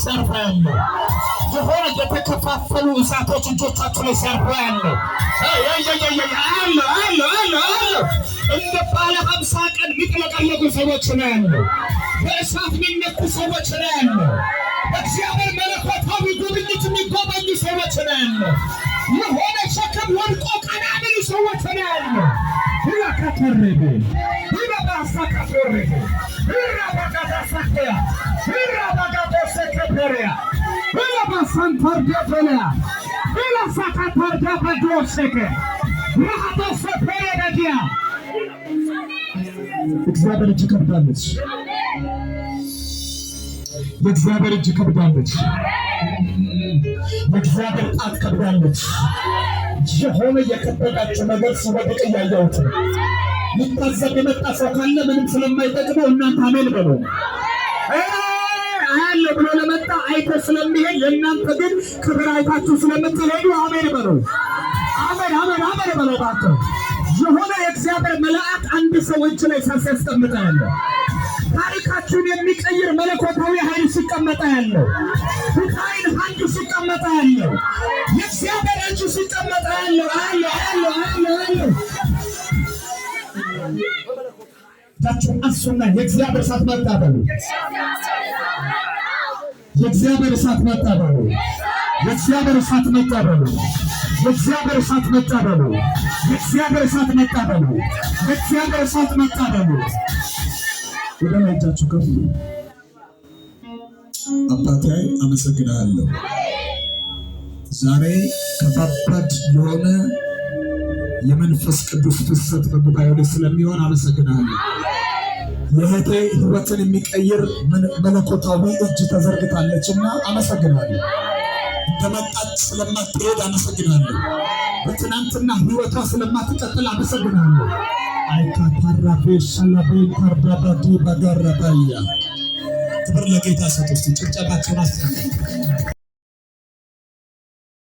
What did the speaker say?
ሲያርፍ ያለው፣ የሆነ የተከፋፈሉ እሳቶች እጆቻችሁ ላይ ሲያርፉ ያለው አለ አለ አለ አለ። እንደ ባለ 50 ቀን የሚጥለቀለቁ ሰዎች ነው ያለው። በእሳት የሚነኩ ሰዎች ነው ያለው። በእግዚአብሔር መለኮታዊ ጉብኝት የሚጎበኙ ሰዎች ነው ያለው። የሆነ ሸክም ወድቆ ቀና የሚሉ ሰዎች ነው ያለው። ሁላካተረቤ ሁላባሳካቶረቤ ሁላባጋታሳከያ ሁላባጋቶሰከፐሪያ ሁላባሳንታርዲያፈለያ ሁላሳካታርዲያፈዶሰከ ራቶሰፐረዳዲያ። እግዚአብሔር እጅ ከብዳለች። የእግዚአብሔር እጅ ከብዳለች። የእግዚአብሔር ጣት ከብዳለች። የሆነ የከበዳችሁ ነገር ሲወድቅ እያየሁት ነው። ሊታዘብ የመጣ ሰው ካለ ምንም ስለማይጠቅመው እናንተ አሜን በሉ። አያለሁ ብሎ ለመጣ አይቶ ስለሚሄድ፣ የእናንተ ግን ክብር አይታችሁ ስለምትሄዱ አሜን በሉ። አሜን አሜን አሜን በሉ። እባክህ የሆነ የእግዚአብሔር መልአክ አንድ ሰው እጅ ላይ ሲያስቀምጠ ያለው፣ ታሪካችሁን የሚቀይር መለኮታዊ ኃይል ሲቀመጠ ያለው፣ divine hand ሲቀመጠ ያለው፣ የእግዚአብሔር እጅ ሲቀመጠ ያለው አለ አለ አለ አለ። እጃችሁን አንሱና የእግዚአብሔር እሳት መጣ በሉ። የእግዚአብሔር እሳት መጣ በሉ። የእግዚአብሔር እሳት መጣ በሉ። የእግዚአብሔር እሳት መጣ በሉ። የእግዚአብሔር እሳት መጣ በሉ። የእግዚአብሔር እሳት መጣ በሉ። ወደ ላይ እጃችሁ ከፍ። አባቴ አመሰግናለሁ። ዛሬ ከባባድ የሆነ የመንፈስ ቅዱስ ፍሰት በጉባኤው ላይ ስለሚሆን አመሰግናለሁ። የእህቴ ሕይወትን የሚቀይር መለኮታዊ እጅ ተዘርግታለችና አመሰግናለሁ። እንደመጣች ስለማትሄድ አመሰግናለሁ። በትናንትና ሕይወቷ ስለማትቀጥል አመሰግናለሁ። አይካታራፌ ሰለቤን ታርዳባዲ በጋረባያ። ክብር ለጌታ ሰጥ ውስጥ ጭብጨባቸውን አስጠ